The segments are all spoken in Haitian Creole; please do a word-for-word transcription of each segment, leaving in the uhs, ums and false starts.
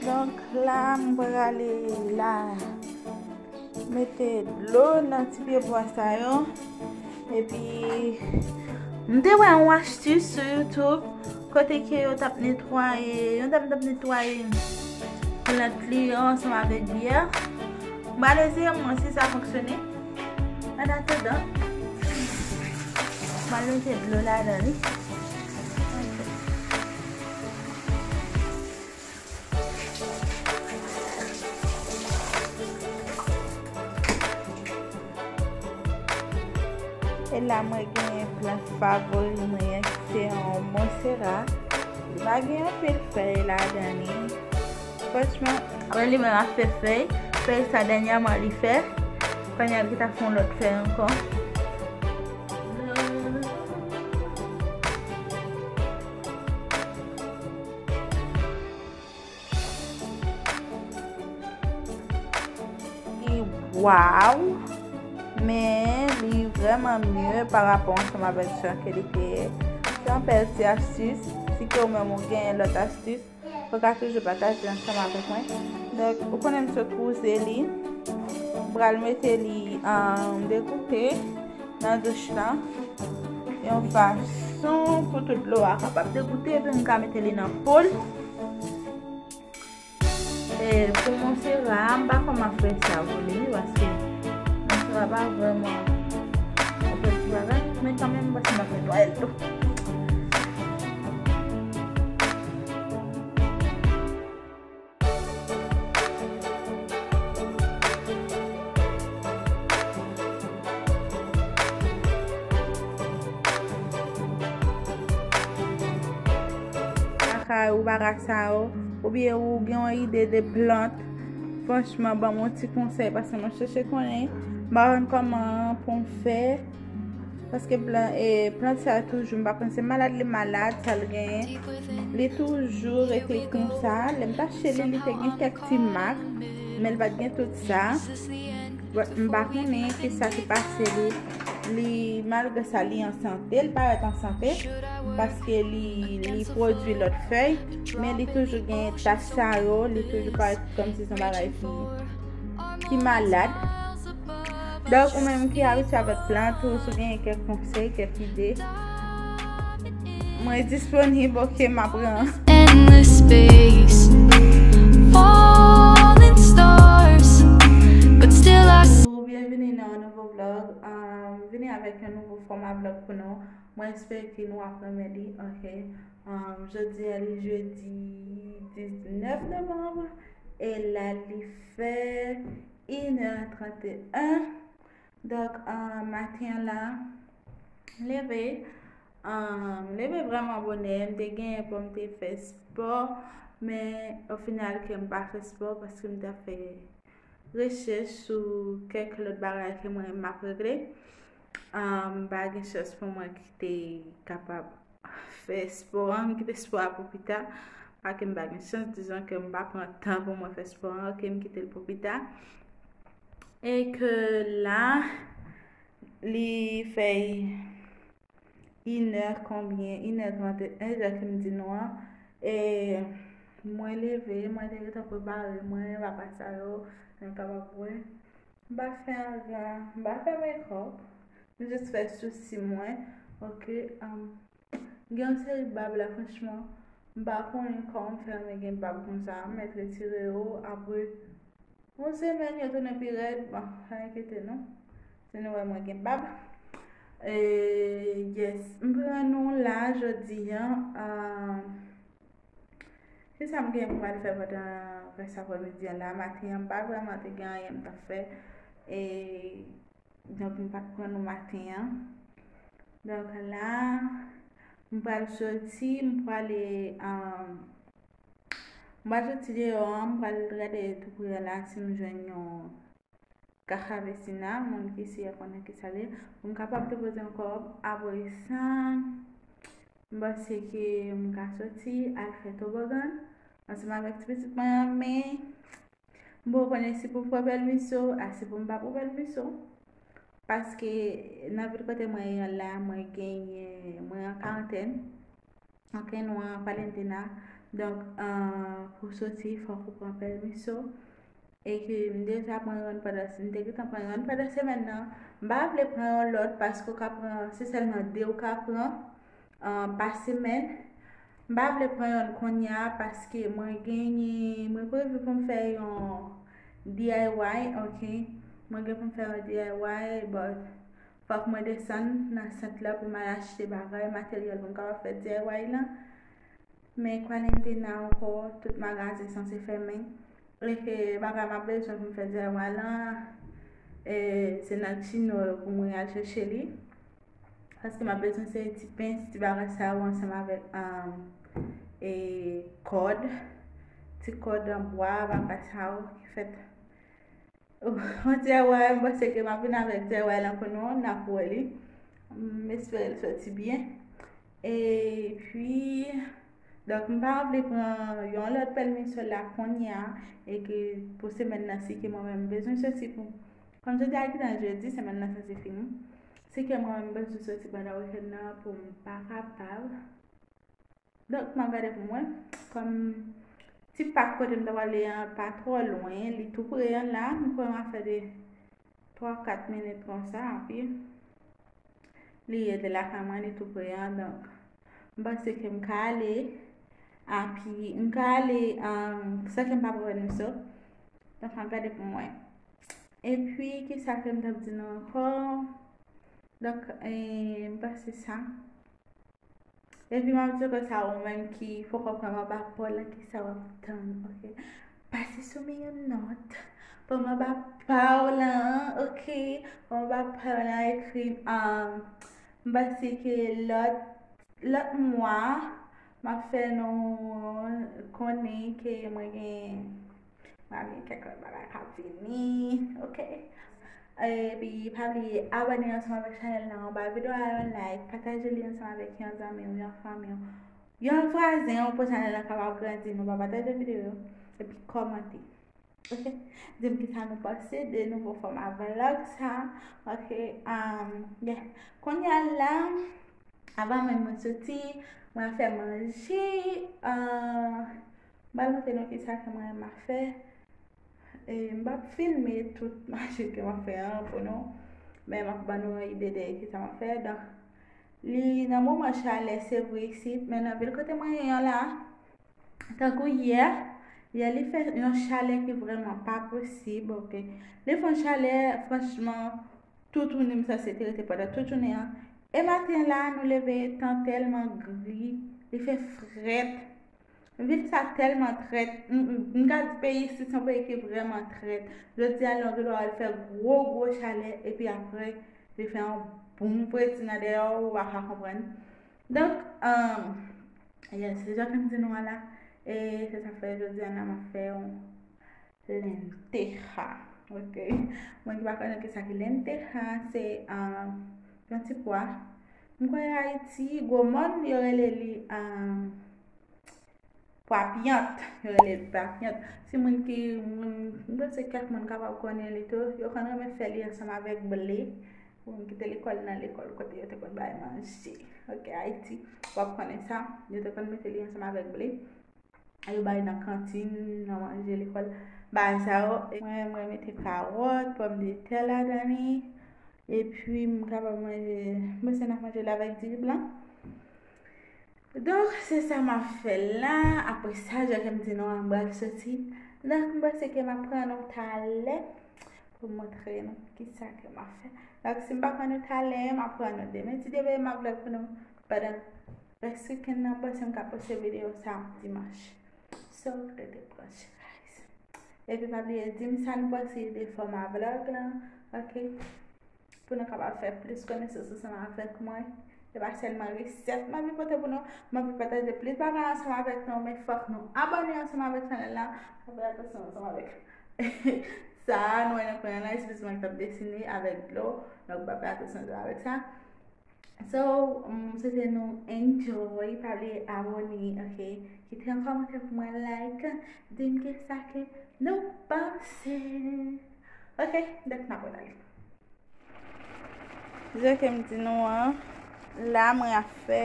Donk la, m prale la mete dlo nan ti pye bwa sa yo. Epi, m te wè yon astis sou YouTube kote ke yo t ap netwaye, yon dam t ap netwaye plant li yo ansanm avèk byè. M prale eseye mwen si sa fonksyone. An atandan, m prale mete dlo ladan li. E la mwen genyen plant favori mwen an ki se yon monsera. Li pa gen anpil fèy ladan li. Franchman, apre li menm ap fè fèy, fèy sa dènyèman li fè. Kounye a l gentan fè yon lòt fèy ankò. Li waw, men li vrèman mye pa rapò ansanm avèk jan ke li te ye. Se yon bèl ti astis. Si ke ou menm ou genyen lòt astis, ou ka toujou pataje ansanm avèk mwen. Donk, ou konnen m sot wouze li. M pral mete li an degoute nan douch lan. Yon fason pou tout dlo a kapab degoute, epi m ka mete li nan poul. E pou monsera a, m pa kwè m ap fè sa pou li, paske monsera pa vrèman yon bèl ti bagay, men kanmenm, m panse m ap netwaye l tou. Lakay ou, bagay sa yo, oubyen ou gen yon ide de plant, franchman, ban m yon ti konsèy, paske mwen chèche konnen, m pa konn kòman pou m fè, paske plan, e, plant sa toujou, m pa konn se malad li malad, sa l genyen, li toujou rete konsa. Lè m t achte li, li te gen kèk ti mak, men l pa t gen tout sa. M pa konnen kisa ki pase li. Li, malgre sa, li an sante, li parèt an sante, paske li, li pwodui lòt fèy, men li toujou gen tach sa yo, li toujou parèt kòmsi se yon bagay ki, ki malad. Donk, ou menm ki abitye avèk plant, ou si w genyen kèk konsèy, kèk ide, mwen disponib, oke, m ap pran. Endless space, falling stars, but still I. Byenveni nan yon nouvo vlog. Um, vini avèk yon nouvo fòma vlog pou nou. Mwen espere ke nou ap renmen li, oke. Um, jodi a li jedi diznèf novanm, e la li fè inè tranteyen. Donk, ah, maten an la, m leve, ah, m leve vrèman bonè. M te genyen pou m te fè spò, men ofinal ke m pa fè spò paske m t ap fè rechèch sou kèk lòt bagay ke mwen m ap regle. Ah, m pa gen chans pou mwen ki te kapab fè spò a, m kite spò a pou pita, paske m pa gen chans, dizon ke m pa pran tan pou mwen fè spò a, oke, m kite l pou pita. E ke la, li fè inè konbyen, inè tranteyen, jan ke m di nou an. E mwen leve, mwen te gentan prepare mwen, papa sa yo, nou kapab wè. M pa fè anyen, m pa fè makeup, m jis fè sousi mwen, oke, um, Gen yon seri bab la, franchman, m pa konnen kòman m fè renmen gen bab konsa. M mèt retire yo apre yon semèn, yo tounen pi rèd. Bon, pa enkyete nou si nou wè mwen gen bab. E, yes, m pran nou la jodi a. Ah, kisa m gen pou m al fè pandan rès aprèmidi a la? Maten an, m pa vrèman te gen anyen m t ap fè. E, Donk, m pa t pran nou maten an. Donk, la, m pral soti, m prale, um, m pral soti deyò an, m pral gade tou prè la si m jwenn yon kakavesina, moun ki si a konnen ki sa l ye, pou m kapab depoze yon kòb. Apre sa, m panse ke m ka soti al fè tobogan ansanm avèk ti pitit mwen an, men M poko konnen si pou m pran pèmisyon, a si pou m pa pran pèmisyon. Paske nan vil kote mwen ye an la, mwen genyen, mwen an karantèn. Ok, nou an kwarantina. Donk, euh, pou soti, fòk ou pran pèmiso. E ke m deja pran youn pandan, m te gentan pran youn pandan semèn nan. M pa vle pran yon lòt paske w ka pran, se sèlman de w ka pran, euh, pa semèn. M pa vle pran youn kounye a paske mwen genyen, mwen previ pou m fè yon D I Y, ok. Mwen gen pou m fè yon D I Y, but fòk mwen desann nan sant la pou m al achte bagay, materyèl pou m kapab fè D I Y lan. Men kwarantina ankò, tout magazen sanse fèmen. E ke bagay m ap bezwen pou m fè D I Y lan, e, se nan Chino yo pou mwen al chèche li. Paske m ap bezwen se ti pens, ti bagay sa yo ansanm avèk, um, e, kòd. Ti kòd an bwa, bagay sa yo ki fèt. Yon D I Y, m panse ke m ap vin avèk D I Y lan pou nou, n ap wè li. M espere l soti byen. Epi, donk, m pa vle pran yon lòt pèmiso la kounye a, e ke pou semèn nan, si ke mwen menm m bezwen soti pou, kòm jodi a gentan jedi, semèn nan sanse fini. Si ke mwen menm m bezwen soti pandan wikenn nan pou m pa kapab. Donk, m ap gade pou mwen. Kòm ti pak kote m ta prale an pa twò lwen, li tou pre an la, m kwè m ap fè de twa, kat minit konsa, epi li ye de lakay mwen, li tou pre an, donk, m panse ke m ka ale, epi m ka ale, um, san ke m pa pran pèmiso. Donk, m ap gade pou mwen. Epi, kisa ke m t ap di nou ankò? Donk, e, m panse sa. Epi m ap di w konsa, ou menm ki poko pran manba pa w lan, kisa w ap tann, ok? Pase sou mi yon nòt. Pran manba pa w lan, ok? Pran manba pa w lan, ekri, um, m panse ke lòt, lòt mwa, m ap fè nou konnen ke mwen gen Mwen gen kèk lòt bagay k ap vini, ok? Epi, pa bliye abòne ansanm avèk chanèl la anba videyo a, yon like, pataje li ansanm avèk yon zanmi w, yon fanmi w, yon vwazen w pou chanèl la kapab grandi. Nou pa pataje videyo yo, epi kòmante, ok? Di m kisa nou panse de nouvo fòma vlòg sa, ok? Um, yeah. Kounye a la, avan menm mwen soti, mwen ap fè manje, uh, m pral montre nou kisa ke mwen menm m ap fè. E, m p ap filme tout manje ke m ap fè an pou nou, men m ap ban nou yon ide de kisa m ap fè. Donk, li nan moman chalè, se vre, isit, men nan vil kote mwen ye an la, tankou yè, yè li fè yon chalè ki vrèman pa posib, ok. Li fè yon chalè, franchman, tout jounen m sanse te rete pandan tout jounen an. E maten la, nou leve, tan tèlman gri, li fè frèt. Vil sa tèlman trèt. M, m, m ka di peyi isit se yon peyi ki vrèman trèt. Jodi a, lè w gen dwa wè l fè gwo, gwo chalè, epi apre, li fè yon boum fredi nan dèyè w, ou pa ka konprann. Donk, um, yes, se jan ke m di nou an la. E se sa k fè jodi a la, m ap fè yon lenteja. Ok. Mwen ki pa konnen kisa ki lenteja, se, um, yon ti pwa. M kwè Ayiti, Gwomòn, yo rele li, um, pwa pyant. Yo rele l pwa pyant. Si moun ki, moun, m panse kèk moun kapab konnen li tou. Yo konn renmen fè li ansanm avèk ble. Pou moun ki te lekòl nan lekòl kote yo te konn bay manje. Ok, Ayiti, w ap konnen sa. Yo te konn mete li ansanm avèk ble. Yo bay nan kantin, nan manje lekòl. Bagay sa yo. Mwen, mwen mete kawòt, pòmdetè ladan li. Epi, m kapab manje, m panse n ap manje l avèk diri blan. Donk, se sa m ap fè la. Apre sa, jan ke m di nou an, m pral soti. Donk, m panse ke m ap pran nou talè pou m montre nou kisa ke m ap fè. Donk, si m pa pran nou talè, m ap pran nou demen. Ti demen, m ap vlog pou nou pandan rès wikenn nan, m panse m ka poste videyo sa dimanch. So, rete branche, guys. Epi pa bliye di m sa nou panse de fòma vlog lan, ok? Pou nou kapab fè plis konesans ansanm avèk mwen. Se pa sèlman resèt m anvi pote pou nou, m anvi pataje plis bagay ansanm avèk nou, men fòk nou abòne ansanm avèk chanèl la, pa fè atansyon ansanm avèk sa, nou wè nan kwen an la, espesifman ki t ap desine avèk dlo, donk pa fè atansyon ansanm avèk sa. So, um, m swete nou enjoy, pa bliye abòne, ok? Kite yon kòmantè pou mwen, like, di m kisa ke nou panse. Ok, donk n ap retale. Jan ke m di nou an, la mwen ap fè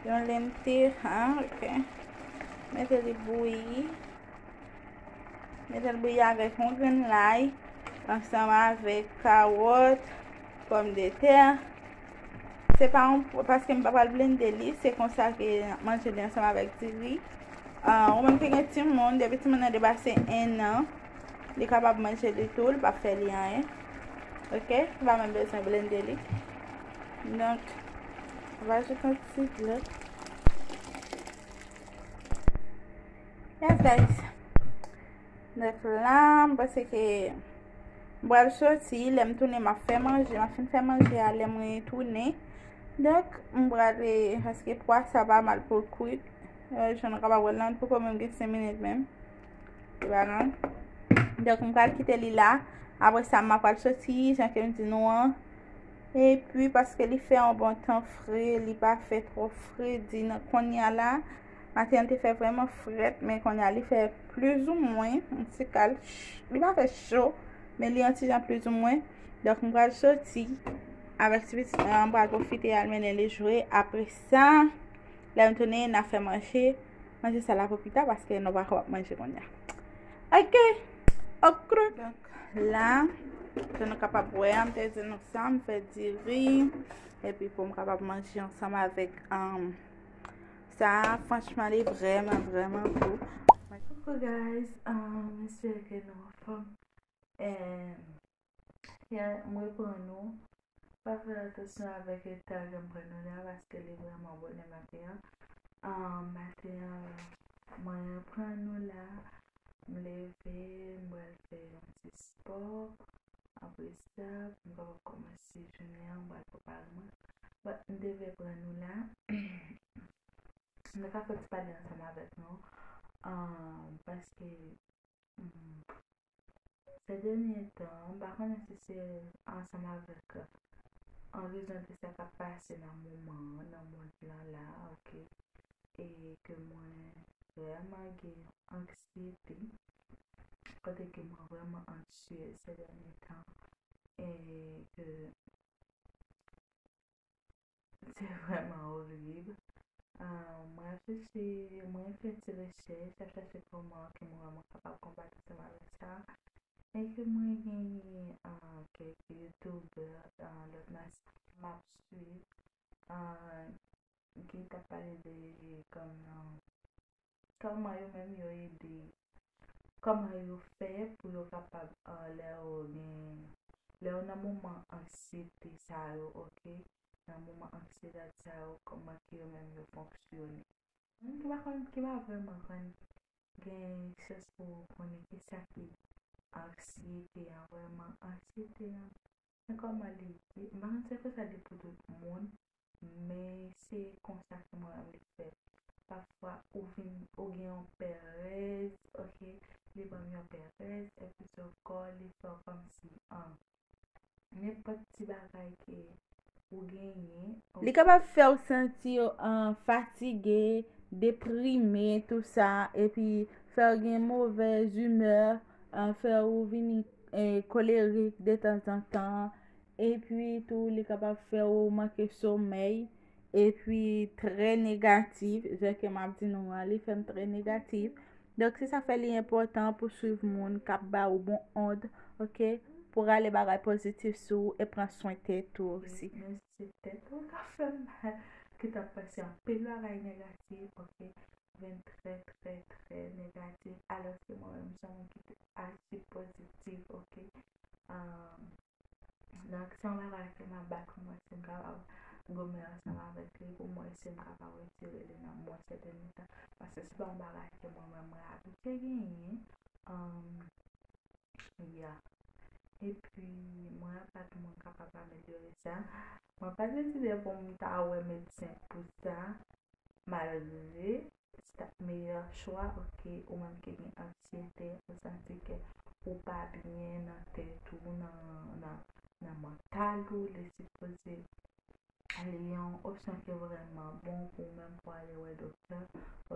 Yon lenteja, ok. Mete li bouyi. Mete l bouyi avèk yon grenn lay, ansanm avèk kawòt, pòmdetè. Se pa yon, paske m pa pral blende li, se konsa ke n ap manje li ansanm avèk diri. Ah, ou menm ki gen timoun, depi timoun nan depase en an, li kapab manje li tou, li p ap fè li anyen. Ok? Ou pa menm bezwen blende li. Donk, ou va ajoute yon ti dlo. Yes, guys. Donk la, m panse ke m pral soti. Lè m tounen, m ap fè manje. M ap fin fè manje a lè mwen tounen. Donk, m pral, eh, paske pwa sa pa mal pou l kwit. Eh, jan nou kapab wè l lan, poko menm gen senk minit menm. Li pa long. Donk, m pral kite li la. Apre sa, m ap pral soti, jan ke m di nou an. Epi, paske li fè yon bon tan fre, li pa fè twò fredi nan kounye a la. Maten an te fè vrèman frèt, men kounye a li fè plizoumwen, yon ti kal, ch-, li pa fè cho, men li yon ti jan plizoumwen. Donk, m pral soti avèk ti pitit mwen an, m pral pwofite al mennen li jwe. Apre sa, lè m tounen, n a fè manje. Manje sa la pou pita, paske nou pa kapab manje kounye a. Ok, ok. Donk, la, jan nou kapab wè, m te di nou sa, m fè diri, epi pou m kapab manje ansanm avèk, um, sa, franchman, li vrèman, vrèman gou. Coucou guys, um, m espere ke nou anfòm. Em, ya, m reprann nou. Pa fè atansyon avèk eta ke m pran nou la, paske li vrèman bonè maten an. An, maten an, mwen pran nou la, m leve, m pral fè yon ti spò. Apre sa, pou m kapab kòmanse jounen an, m pral prepare mwen. But, m te vle pran nou la. M te ka fè ti pale ansanm avèk nou. An, paske, hmm, Sè dènye tan, m pa konnen si se ansanm avèk, an rezon de sa k ap pase nan moman an, nan mond lan la, ok, e ke mwen vrèman gen anksiyete, kote ke mwen vrèman anksye sè dènye tan, e ke se vrèman orib. Ah, mwen ap chèche, mwen fè ti rechèch, ap chèche kòman ke mwen, mwen kapab konbat ansanm avèk sa. E ke mwen genyen, ah, kèk youtubè, ah, lòt nati m ap swiv, ah, ki t ap pale de kòman, kòman yo menm yo ede, kòman yo fè pou yo kapab, ah, lè yo gen, lè yo nan moman anksiyete sa yo, ok, nan moman anksiyete sa yo, kòman ke yo menm yo fonksyone. Moun ki pa konn, ki pa vrèman konn, gen chans pou konnen kisa ki anksiyete an vrèman. Anksiyete an, men kòman li ye? M pa konn si se konsa li pou tout moun, men se konsa ke mwen menm li fèt. Pafwa, ou vin, ou gen yon pèrèz, ok, li ban m yon pèrèz, epi sou kò, li fè w kòmsi, an, nenpòt ti bagay ke ou genyen. Li kapab fè w santi w, ah, fatige, deprime, tou sa, epi fè w gen movèz imè, ah, fè w vini, eh, kolerik detanzantan, epi tou li kapab fè w manke somèy, epi trè negatif, jan ke m ap di nou an, li fè m trè negatif. Donk, se sa fè li enpòtan pou swiv moun k ap ba ou bon ond, ok? Pou rale bagay pozitif sou ou e pran swen tèt ou osi. Men se tèt ou k ap fè m mal, ki t ap panse anpil bagay negatif, ok? Vin trè, trè, trè negatif. Alòske mwen menm, m se yon moun ki te aji pozitif, ok? Ahn, Donk, se yon bagay ke m ap bat pou mwen si m kapab goumen ansanm avèk li, pou mwen si m kapab retire li nan mwen sèten tan. Paske se pa yon bagay ke mwen menm mwen abitye genyen. Ahn, ya. Epi, mwen ap bat pou mwen kapab amelyore sa. Mwen pa t deside pou m ta wè medsen pou sa. Malgre se t ap meyè chwa, ok, ou menm ki gen anksiyete, ou santi ke ou pa byen nan tèt ou, nan, nan, nan mantal ou, li sipoze li yon opsyon ki vrèman bon pou ou menm pou ale wè doktè,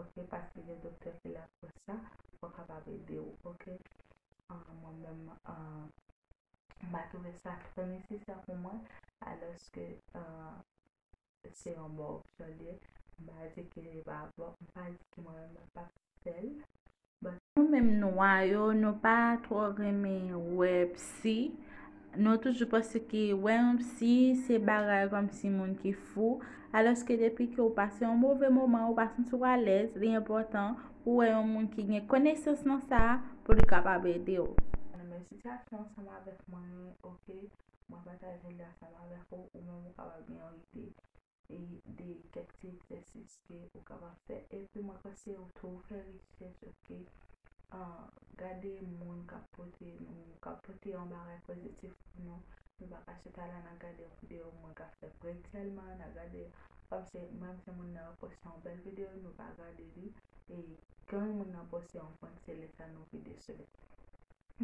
ok, paske gen doktè ki la pou sa, pou kapab ede w, ok. Ah, mwen menm, ah, m pa twouve sa trè nesesè pou mwen, alòske, ah, se yon bon opsyon li ye. M pa di ke li pa bon, m pa di ke mwen menm mwen pa fè l. But nou menm nwa yo, nou pa twò renmen wè psy. Nou toujou panse ke wè yon psy se bagay kòmsi moun ki fou. Alòske depi ke w pase yon move moman, ou pa santi w alèz, li enpòtan pou w wè yon moun ki gen konesans nan sa a pou li kapab ede w. Nan menm sitiyasyon ansanm avèk mwen, oke, mwen pataje li ansanm avèk ou, ou menm ou kapab gen yon ide e de kèk ti egzèsis ke ou kapab fè. Epi mwen konseye w tou fè rechèch, oke? Ah, gade moun k ap pote nou, k ap pote yon bagay pozitif pou nou. Nou pa ka chita la n ap gade yon videyo moun k ap fè prank sèlman, n ap gade kòmsi menm si moun nan poste yon bèl videyo, nou pa gade li. E kan moun nan poste yon prank, se lè sa nou vide sou li.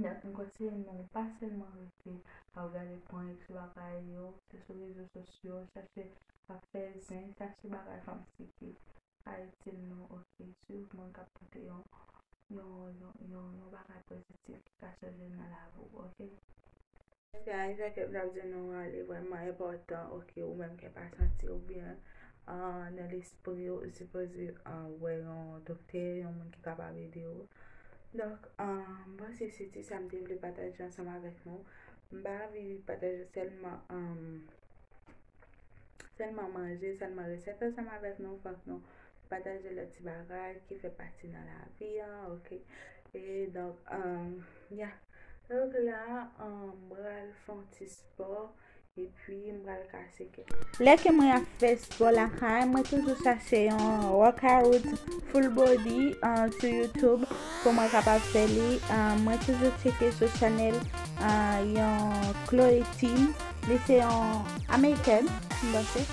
Donk, m konseye nou pa sèlman rete ap gade prank sou bagay yo, se sou rezo sosyo, chache ap fè zen, chache bagay kòmsi ki ka itil nou, oke? Swiv moun k ap pote yon, yon, yon, yon, yon bagay pozitif ki ka chanje nan lavi w, oke? Guys, sa ke m t ap di nou an, li vrèman enpòtan, oke, ou menm ki pa santi w byen, ah, nan lespri w, ou sipoze, ah, wè yon doktè, yon moun ki kapab ede w. Donk, ah, bon, se, se ti sa m te vle pataje ansanm avèk nou. M pa anvi pataje sèlman, ah, sèlman manje, sèlman resèt ansanm avèk nou, fòk nou pataje lòt ti bagay ki fè pati nan lavi an, oke? E donk, um, yeah. Donk la, um, m pral fè yon ti spò, epi m pral kase kè. Lè ke mwen ap fè spò lakay, mwen toujou chache yon workout full body, uh, sou YouTube pou mwen kapab fè li. Uh, mwen toujou tcheke sou chanèl, uh, yon Chloe Ting. Li se yon Amerikèn, m panse.